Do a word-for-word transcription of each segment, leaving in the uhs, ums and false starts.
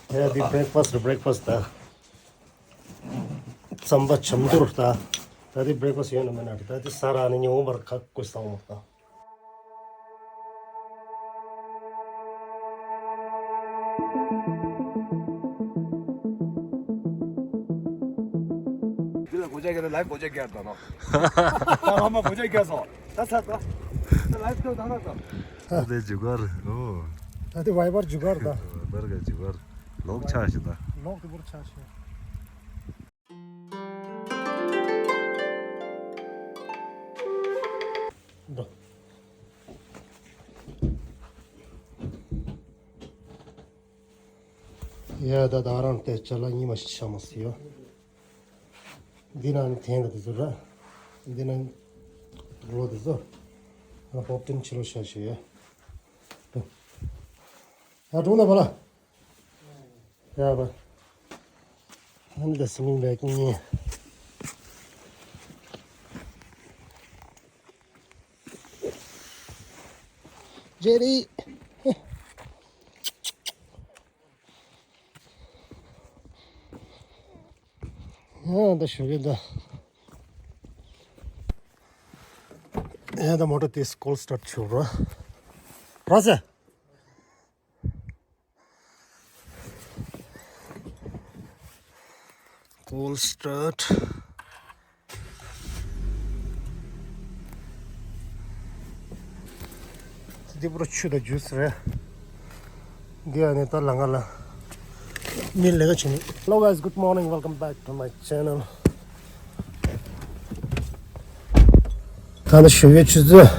ཡ་འདི་བྷི་རེག་ཕ་སི་ཊི་རེད། བྷི་རེག་ཕ་སི་ཊི་ད། རྩམ་པ་ཆམ་ཐུར་ད། ད་འདི་བྷི་རེག་ཕ་སི་ཊི་ཡོད་ན་མེད་ན་ད་འདི་ཟ་ར་ནི་ཉི་འོང་བར་ཁ་བཀོད་སོང་ད། འདི་ལ་སྒོ་ལྕགས་རྒྱག་ན་ལའི་སྒོ་ལྕགས་རྒྱག་དང་ནོ། ད་ལ་མ་སྒོ་ལྕགས་རྒྱག་སོང་། ད་ཚར་ད། ད་ལའི་སྟོད་དང་ན་ད། ད་དེ་འཇུག་གར་ཨོ། ད་དེ་ཝའི་པར་འཇུག་གར་ད། ཝའི་པར་ག་འཇུག་གར་ལོག་ཆགས་ཤིག་ད། ལོག་དེ་བོར་ཆགས་ཤིག་ད། ཡ་ད་ད་རང་དེ་ཅ་ལག་ཉི་མ་ཞིག་ཆ་མ་སི་ཡོ། འདི་ན་ནི་ཐེན་ལ་དེ་ཚོ་ར། འདི་ན་ལོ་དེ་ཚོ། ང་པོབ་ཏིན་ཕྱི་ལོ་ཤ་ཤེ་ཡ། ཡ་གྲོང་ན་བ་ལ། ཡ་བ། ཨན་ད་སི་མིང་བེག་ཉེ། ཇེ་རི། ཡང་ད་ཞོགས་ཀས་ད། ཡང་ད་མོ་ཊ་དེ་ཀོལ་སི་ཊར་ཊི་བྱུག་རོགས། རོགས་ཟེར། ཀོལ་སི་ཊར་ཊི། འདི་པུ་ར་ཆུ་དང་ཇུས་རེད། འདི་ཨ་ནི་ད་ལ་ང་ལ་མི་ལས་ཀ་བྱེད་ནི། Hello guys, good morning, welcome back to my channel. ད་ནི་ཞོགས་ཀའི་ཆུ་ཚོད།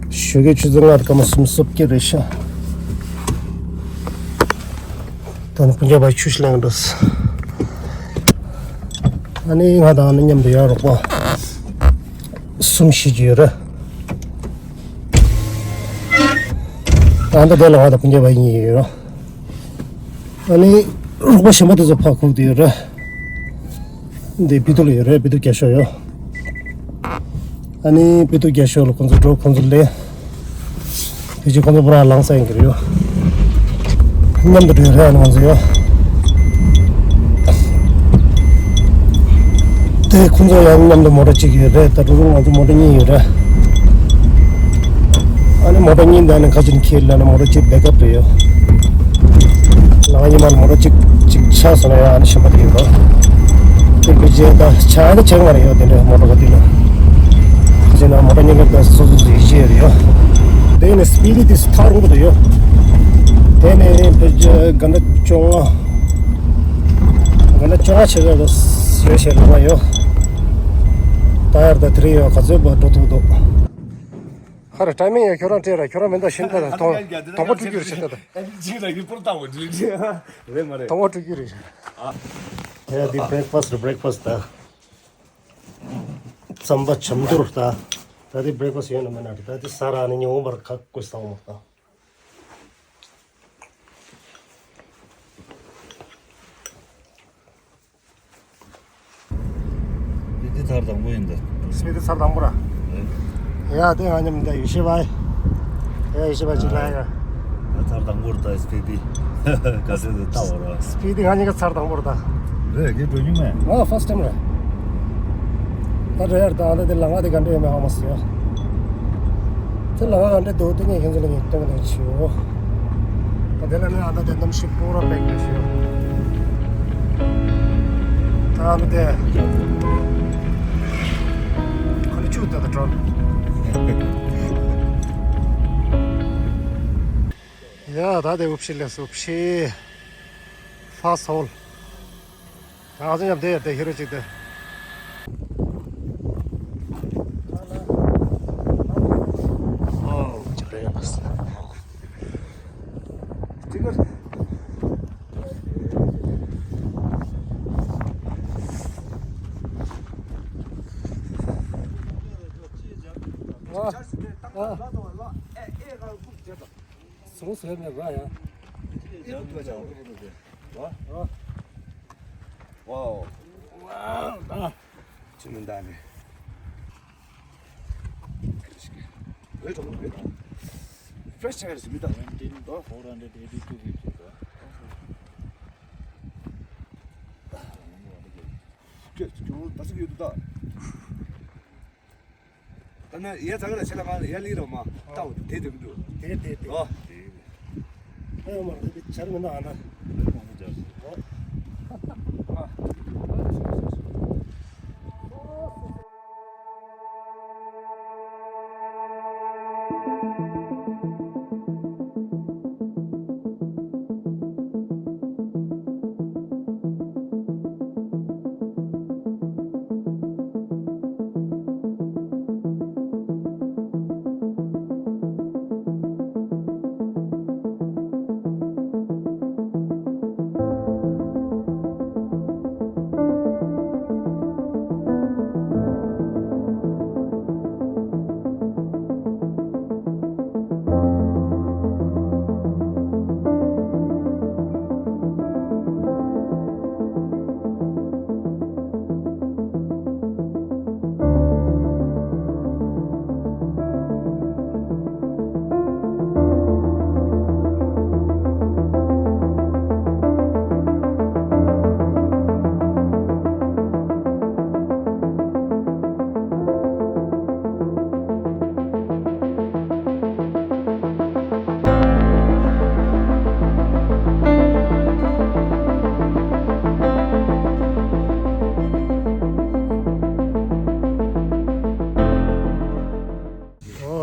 ཞོགས་ཀའི་ཆུ་ཚོད་ལྔ་དང་སྐར་མ་སུམ་ཅུ་སོ་བརྒྱད་རེད་ཤག་ད་ནི་སྤུན་ཀྱག་པ་ཆུ་ཞིག་ལེན་འགྲོ། ཨ་ནི་ང་དང་ཨ་ནི་མཉམ་དུ་ཡར་རོགས་པ་གསུམ་བཞི་ཅིག་ཡོད་རེད། ཨ་ནི་དེ་ལ་ང་དང་སྤུན་ཀྱག་པ་གཉིས་ཡོད་རེད། ཨ་ནི་རོགས་པ་གཞན་པ་དེ་ཚོ་ཕར་ཁུག་དེ་ཡོད་རེད། འདི་པི་ཏུ་ལ་ཡོད་རེད། པི་ཏུ་རྒྱ་ཤོག་ཡོད། ཨ་ནི་པི་ཏུ་རྒྱ་ཤོག་ལ་ཁོང་ཚོ་འགྲོ། ཁོང་ཚོ་ལས། དེ་རྗེས་ཁོང་ཚོ་པུ་ར་ལངས་ས་ཡིན་གྱི་རེད་ཡོད། མཉམ་དུ་འགྲོ་རེད། ཨ་ནི་ང་ཚོ་ཡོད། དེ་ཁོང་ཚོ་ཡང་མཉམ་དུ་མོ་ཊ་གཅིག་ཡོད་རེད། ད་དུང་ང་ཚོ་མོ་ཊ་གཉིས་ཡོད་རེད། ཨ་ནི་མོ་ཊ་གཉིས་འདི་ནི་ཁ་ཅིག་ཁྱེར་ལ་ནི་མོ་ཊ་གཅིག་བེག་ཨབ་རེད་ཡོད། ང་གཉིས་མ་ལ་མོ་ཊ་གཅིག་གཅིག་ཆགས་སོང་ན་ཡང་ཨ་ནི་གཞན་པ་དེ་ཡོད་རེད། དེ་བེ་ཇེ་ད་ཆ་ནི་ཆེ་བ་རེད་ཡོད། དེ་འདྲ་མོ་ཊ་ག་དེ་ལ་ཁ་ཅིག་ན་མོ་ཊ་གཉིས་ཀ་ད་སོ་སོ་སོ་ཡིད་ཆེས་རེད་ཡོད། དེ་ནི་སི་པི་ཌི་དེ་ཐག་རིང་པོ་དུ་ཡོད། དེ་ནི་བེ་ཇེ་ག་འདྲ་བཅོ་ལྔ། ག་འདྲ་བཅོ་ལྔ་བྱེད་ཀྱི་རེད་ཟེར་ལབ་པ་ཡོད། ད་ཡར་ད་དེ་རིང་ཡོད་ག་ཚོད་པ་འགྲོ་ཐུབ་འདུག་ཧ་ར་ཊའི་མིང་ཡ་ཁྱོད་རང་སྤྲད་ར། ཁྱོད་རང་མེ་མདའ་ཤིན་ཏ་དང་དོང་དོང་པ་སྤྲུལ་རྒྱུ་རེད་ཤིན་ཏ་དང་། ཅིག་ལ་ཡུལ་པོར་བཏང་བ་འདྲ་རེད་མ་རེད། དོང་པ་སྤྲུལ་རྒྱུ་རེད། ཡ་འདི་བྷི་རེག་ཕ་སི་ཊི་རེད། བྷི་རེག་ཕ་སི་ཊི་ད། རྩམ་པ་ཆམ་ཐུར་ད། ད་འདི་བྷི་རེག་ཕ་སི་ཊི་ཡོད་ན་མེད་ན་རེད། ད་འདི་ཟ་ར་ནི་ཉི་འོང་བར་ཁ་བཀོད་སོང་ད། སྤི་ཏི་ཚར་དང་པོ་ཡིན་ད། སྤི་ཏི་ཚར་དང་པོ་ར། ཡ་དེ་ང་མཉམ་ད་ཡུལ་ཤེས་པ། ཡ་ཡུལ་ཤེས་པ་ཅིག་ལ་ཡ། ད་ཚར་དང་པོ་ར་ད་སྤི་ཏི། ག་ཚོད་དུ་ལྟ་བ་ར། སྤི་ཏི་ང་གཉིས་ཀ་ཚར་དང་པོ་ར་ད། རེད་ཀྱི་འགྲོ་མྱོང་མེད། ང་ཕར་སི་ཊི་ཊེམ་རེད། ད་འགྲོ་ཡར་ད་ཨ་ལ་དེ་ལ་ང་དེ་ག་འདྲ་ཡོད་མེད་ཧ་མ་སི་ཡ། དེ་ལ་ང་ག་འདྲ་འདུག་དེ་ངས་ཁྱེད་ཚོ་ལ་ངས་སྟོན་གི་འདུག་ཞུ། ད་དེ་ལ་ནི་ཨ་ད་དེ་གནམ་གཤིས་སྤོ་ར་པེག་རེད་ཞུ། ད་ཨ་ལ་དེ། ཁོ་ནི་ཆུ་ད་ད་གྲོལ། ཡ་ད་དེ་འུབ་ཤི་ལས་འུབ་ཤི། ཧྥ་སོལ། ང་ཚོ་མཉམ་དེ་དེ་ཧི་རོ་གཅིག་དེ། ཨོ། ཅི་རེད་ཡ། ཅི་ག་ཨ། ཨ། སོང་ཟེར་ནས་ར་ཡ། ཡང་ཐོས་ཀྱང་རུབ་རུབ་རེད། ཨ། ཨ། ཝའོ། ཝའོ། ཨ། ཅི་མི་འདྲ་རེད། རེད་ཆོག་རེད། ཕྲེ་ཤར་ཟིན་མི་ད། Seventeen four hundred eighty two feet ཞིག་འདུག་སྤྲོད་ཀྱི་ད་ཚིག་ཡོད་འདུག་ད། ད་ནི་ཡ་ཚ་ག་ལ་ཆེ་ལ་མ་ལ་ཡ་ལི་རོ་མ་ལྟ་འོ་དེ་དེ་འདུག་དེ་དེ་དེ། ཨོ། ཨེ་མ་རེད་དེ་ཆར་མི་འདུག་ཨ་ན། ཨོ།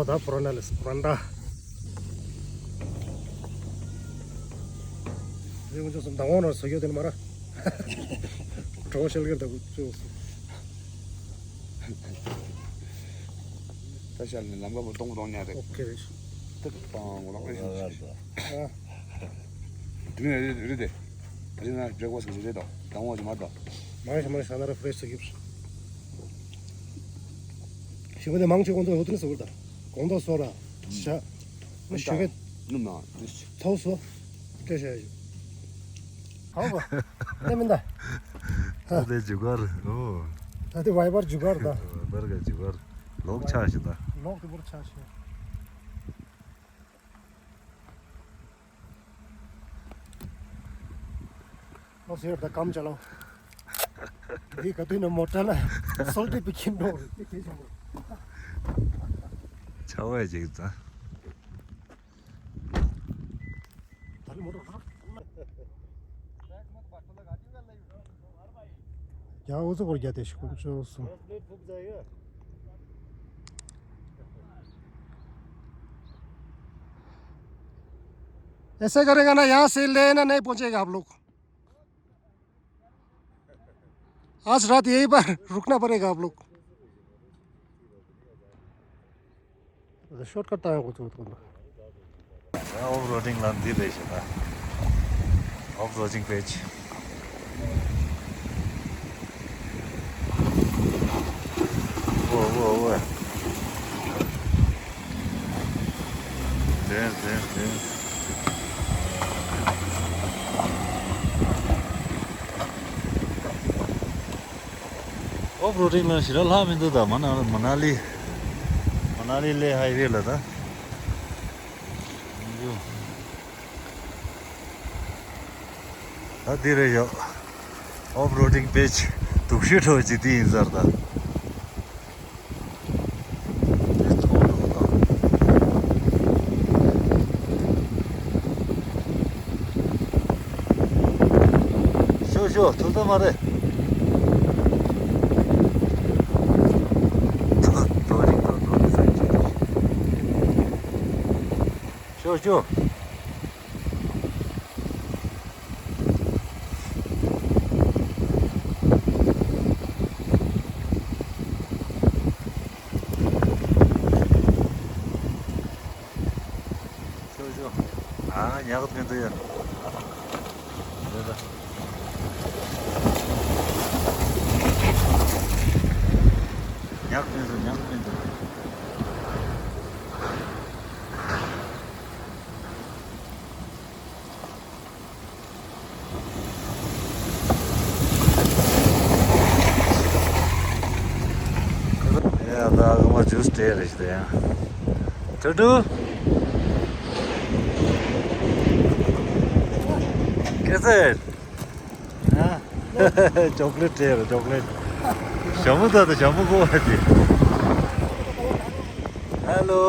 ཨོ་ད་པུ་ར་ན་ལས་པུ་ར་ན་ད། རེ་ངོ་ཅོག་སུ་མདང་དགོང་ནོར་སོ་ཡོད་དེ་ནི་མ་ར། གྲོགས་ཤལ་གེར་ད་གུ་ཅོག་སུ། ད་ཤར་ནས་ལམ་ཁ་བར་སྟོང་སྟོང་ཉལ་རེད། ཨོ་ཁེ་རེད། ཏག་ཏག་ངོ་ལ་ཨ། དེ་ནས་རེད་རེད་དེ། ད་རིང་ང་བྲེག་ཕ་སི་ཞིག་རེད་དོ། དང་བོ་ཞིག་མ་དོ། མ་རེད་མ་རེད་ས་ན་ར་ཕ་རེ་སི་ཡིབ། ཞིག་པ་དེ་མང་ཆེ་གོང་ཐོག་ཡོད་དུ་ནི་ཟེར་བར་ད། གོང་ཐོག་སོ་ར། ཤ། ནི་ཞོ་གེ། ནུབ་ན་ནི། ཐོག་སོ། སྤྲད་ཤ་ཡ་ཞིག་ཧོ་བ། ནི་མིན་ད། ད་དེ་ཇུ་གར། ཨོ། ད་དེ་ཝའི་པར་ཇུ་གར་ད། ཝའི་པར་ག་ཇུ་གར། ལོག་ཆགས་ཤིག་ད། ལོག་དེ་བོར་ཆགས་ཤིག་ཨོ་ཟེར་ད་ཀམ་ཅ་ལོ། འདི་ག་དུས་ནས་མོ་ཊ་ལ་སོལ་ཏེ་པི་ཁྱིམ་འགྲོ་རེད་དེ་དེ་བྱུང་། ཆ་བས་ཅིག་ཙང་། ད་ནི་མོ་ཊ་རག་ཡ་འུ་ཚོ་བར་རྒྱ་དེ་ཤི་ཀུན་ཅོ་སོང་། ऐसे करेगा ना, यहाँ से लेना नहीं पहुंचेगा आप लोग। आज रात यहीं पर रुकना पड़ेगा आप लोग। शॉर्टकट आया कुछ तो। ऑफ रोडिंग ला दी रही है ना। Off roading page. वो, वो, वो। Damn, damn, damn. ཨོབ་རོ་ཌིང་ལ་ཞེ་དྲག་ལྷག་མི་འདུག་ད་མ་ན་མ་ན་ལི། མ་ན་ལི་ལེ་ཧའི་ཝེ་ལ་ད། ད་འདི་རེད་ཡོད། ཨོབ་རོ་ཌིང་པེ་ཇི་སྡུག་ཤོས་ཁྲོ་ཇི་ཏི་ཡིན་ཟེར་ད། ཤོ་ཤོ་ཐུབ་ཐབས་མ་རེད། ཤོ་ཤོ། ཤོ་ཤོ། ཨ་ཉག་ཐོན་དུ་ཡ། རེད་ད། ཉག་ཐོན་དུ་ཉག་ཐོན་དུ། ཡ་ད་ག་མ་ཇུས་སྤྲད་རེད་ཤི་ད་ཡ། ཏུ་ཏུ། Is it? ཨ། ཅོག་ལེ་ཊི་སྤྲད་ར། ཅོག་ལེ་ཊི། ཞྭ་མོ་ད་ད་ཞྭ་མོ་ཀོ་བ་དེ། ཧེ་ལོ།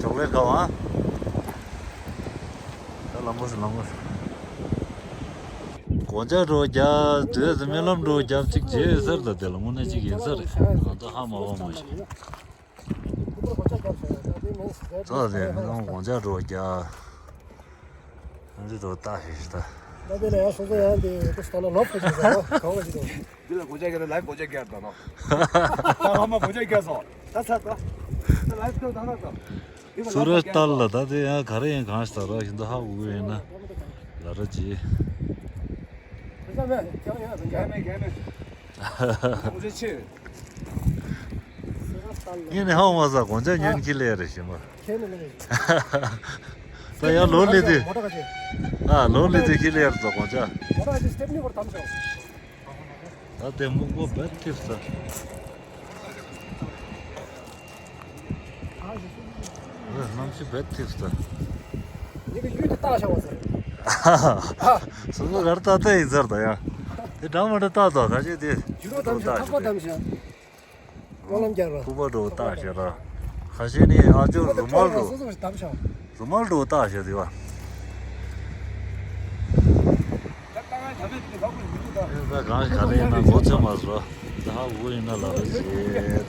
ཅོག་ལེ་ཊི་ཁ་བ། ད་ལམ་བུ་སུ་ལམ་བུ་སུ། སྒོ་ལྕགས་འགྲོ་རྒྱབ། དུས་སུ་རྨི་ལམ་འགྲོ་རྒྱབ། གཅིག་བྱས་ཡོད་ས་རེད། ད་དེ་ལ་དངོས་གནས་གཅིག་ཡིན་ས་རེད། ང་ད་ཧ་མ་བ་མ་ཤེས། ཚོ་དེ་མི་ལོང་སྒོ་ལྕགས་འགྲོ་རྒྱབ། ཨ་འདི་འགྲོ་ལྟ་ཞིག་ཤི་ད། ད་དེ་ལ་ཡང་སོ་སོ་ཡང་དེ་ཀུ་སྟོ་ལ་ལོབ་ཀུ་ཅིག་ཟེར་ནོ། གང་ལ་ཞིག་དང་། འདི་ལ་སྒོ་ལྕགས་རྒྱག་ན་ལའིབ་སྒོ་ལྕགས་རྒྱག་དང་ནོ། ད་ཧ་མ་སྒོ་ལྕགས་རྒྱག་སོང་། ད་ཚར་ད། ད་ལའིབ་སྟོ་དང་ན་ད། སུ་ར་ཏཱ་ལ་ད་དེ་ཡང་ག་རེ་ཡིན་གང་ཞིག་ད་ར་ཞིག་འདི་ཧ་གོ་གི་ཡིན་ན། ལ་ར་ཇི། རྒྱ་མེད་རྒྱ་མེད། ཨོ་ཙེ་ཆེ། ངས་ནི་ཧ་མ་ས་གོང་ཆ་ཉོན་ཁྱི་ལས་རེ་ཞིམ་པ། ཁྱེད་ནི་ལས། ད་ཡང་ལོ་ལི་དུས། མོ་ཊ་ག་ཅེ། ཨ་ལོ་ལི་དུས་ཁྱི་ལས་རེ་ཙོ་གོང་ཆ། མོ་ཊ་ག་ཅེ་སི་ཊེབ་ནི་བར་དམ་ཤོག་ད་དེ་སྨུག་པོ་བེད་ཐིབས་ས། ཨེ། གནམ་གཤིས་བེད་ཐིབས་ས། ཉི་གི་ཡུལ་དུ་བཏགས་བྱ་བ་ཟེར། སོ་སོ་གར་ཏག་ཏག་ཡིན་ཟེར་ད་ཡ། དེ་འདྲ་མ་འདྲ་ཏག་ཏག་ཁ་ཤས་དེ། ཡུ་རོ་དམ་ཤ་ཐག་པ་དམ་ཤ། སྨོན་ལམ་རྒྱག་རོགས། སྐུད་པ་འགྲོ་བཏགས་བྱ་ར། ཁ་ཤས་ནི་ཨ་ཅོ་རུ་མལ་འགྲོ། སོ་སོ་དམ་ཤ། རུ་མལ་འགྲོ་བཏགས་བྱ་དེ་བ། ཨེ་ད་གང་ག་རེ་ཡིན་ན་མགོ་ཚོས་མ་བཟོ། ད་ཧ་གོ་ཡིན་ན་ལ་རེ་ཞེས་ད་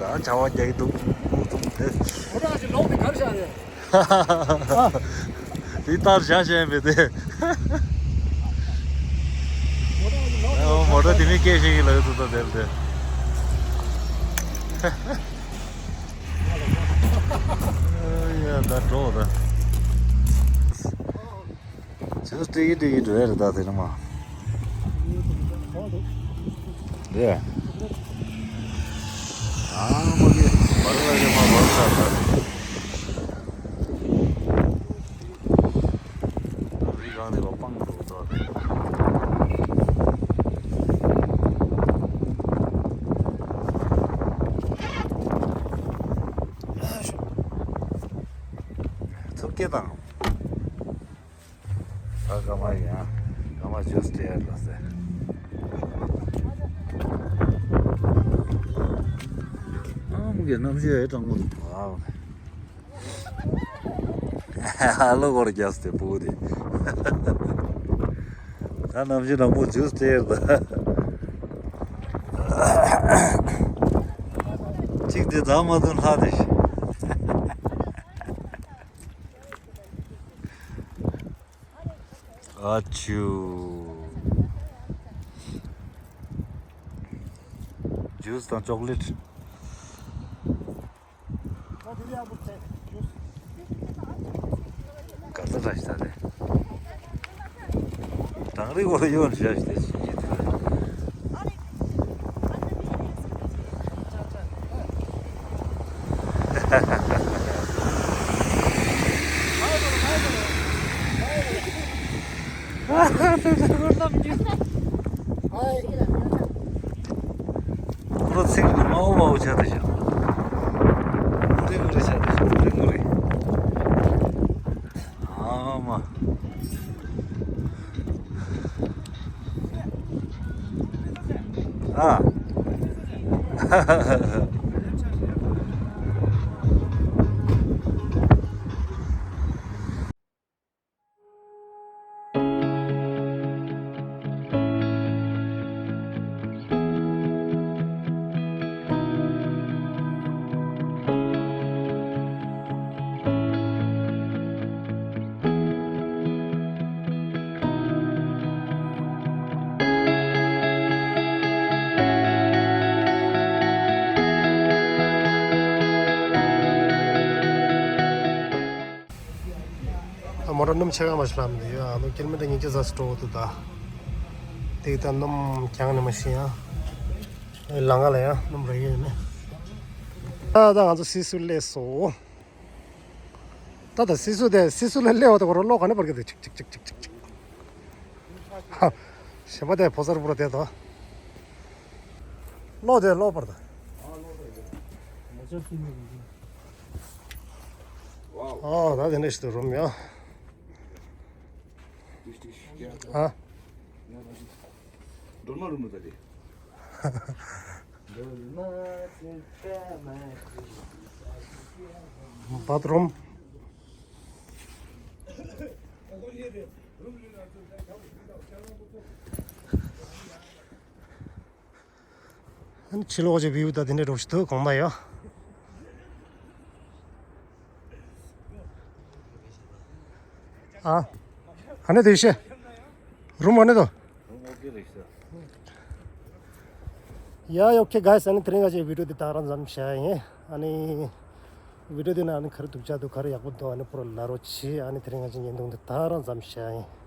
བྱ་བ་རྒྱག་གི་འདུག་མགོ་ཚོས་དེ། མོ་ཊ་ཞིག་ལོག་ནས་གར་བཞག་རེད། དེ་ལྟར་བཞག་བཞག་མེད་དེ། མོ་ཊ་དེ་མི་སྐད་ཤེས་ཀྱི་ལ་ཡོད་དུ་ད་དེར་དེ། ཡ་ད་འགྲོ་ད། ཇུས་སྤྲད་ཀྱི་སྤྲད་ཀྱི་འགྲོ་ཡ་རེད་ད་དེ་ནི་མ། རེད། ཨ་མ་གི་བར་ལ་ཡོད་མ་བར་ལ་ད། རི་སྒང་ནས་ལོག་སྤང་འགྲོ་ད། ཐུགས་བསྐྱེད་དང་། ད་ག་མ་ཡིན་ཨ། ག་མ་ཇུས་སྤྲད་ཡ་ལ་ཟེར། ཨ་མ་གི་གནམ་གཤིས་ཨེ་གྲང་མོ་འདུག་ཨ། ཨ་ལོ་སྐོར་རྒྱབ་སྟེ་སྤུ་གུ་དེ། ད་གནམ་གཤིས་གྲང་མོ་ཇུས་སྤྲད་ཡ་ད། གཅིག་དེ་ད་མ་ཐོན་ལྷ་དེ་ཤི། ཨ་ཆུ། ཇུས་དང་ཅོག་ལེ་ཊི། ག་ས་ར་ཤི་ད་རེ། དང་རི་གོ་ཡོད་ཤ་ཤི་དེ་ཤི་ཡི་དེ། ཁོ་ར་ཚིག་ནི་མ་འོ་མ་འོ་ཆ་དེ་ཤི། ངུ་རེ་ངུ་རེ་ཆ་དེ་ཤི། ངུ་རེ་ངུ་རེ། ཨ་མ། ཨ། མོ་ཊ་སྣུམ་ཆེ་ག་མ་ཞིག་ལམ་འདི་ཡོད། ཨ་ནུ་ཀིལ་མི་ཊར་ཉིས་བརྒྱ་ཙམ་འགྲོ་འདུག་ད། དེ་ད་སྣུམ་རྐྱང་ནས་མ་ཤི་ཡ། ལ་ང་ལ་ཡ་སྣུམ་རེ་ཡོད་ནས། ད་ད་ང་ཚོ་སི་སུ་སླེབས་སོང་། ད་ད་སི་སུ་དེ་སི་སུ་ལ་སླེབས་པ་དེ་ཁོ་རང་གློག་ག་ནས་པར་གི་དེ་ཅིག་ཅིག་ཅིག་ཅིག་ཅིག་ཅིག་ཧ། གཞན་པ་དེ་ཕོ་སར་པུ་ར་དེ་དོ། གློག་དེ་གློག་པར་ད། ཨ་ད་དེ་འདྲ་ཞིག་ཏུ་རུམ་ཡ། ཨ། འདོར་མ་རུམ་ལ་ད་དེ། འདོར་མ་ཚེ་ཀ་མ། བཱཐ་རུམ། ཕྱི་ལོགས་ཀྱི་བིའུ་ད་དེ་འདྲ་འདྲ་ཞིག་འདུག་གོང་མ་ཡ། ཨ། ཨ་ནི་དེ་ཤེ། རུམ་ཨ་ནི་དོ། ཡ་ཡ། ཨོ་ཁེ་གྷའི་སི། ཨ་ནི་དེ་རིང་ང་ཅག་བི་ཌི་ཡོ་འདི་ད་རང་མཚམས་བཞག་ཡིན། ཨ་ནི་བི་ཌི་ཡོ་འདི་ན་ཨ་ནི་ག་རེ་སྡུག་ཅག་འདུག་ག་རེ་ཡག་པོ་འདུག་ཨ་ནི་པུ་ར་ལ་རོ་ཆི། ཨ་ནི་དེ་རིང་ང་ཅག་བརྙན་ཐུང་འདི་ད་རང་མཚམས་བཞག་ཡིན།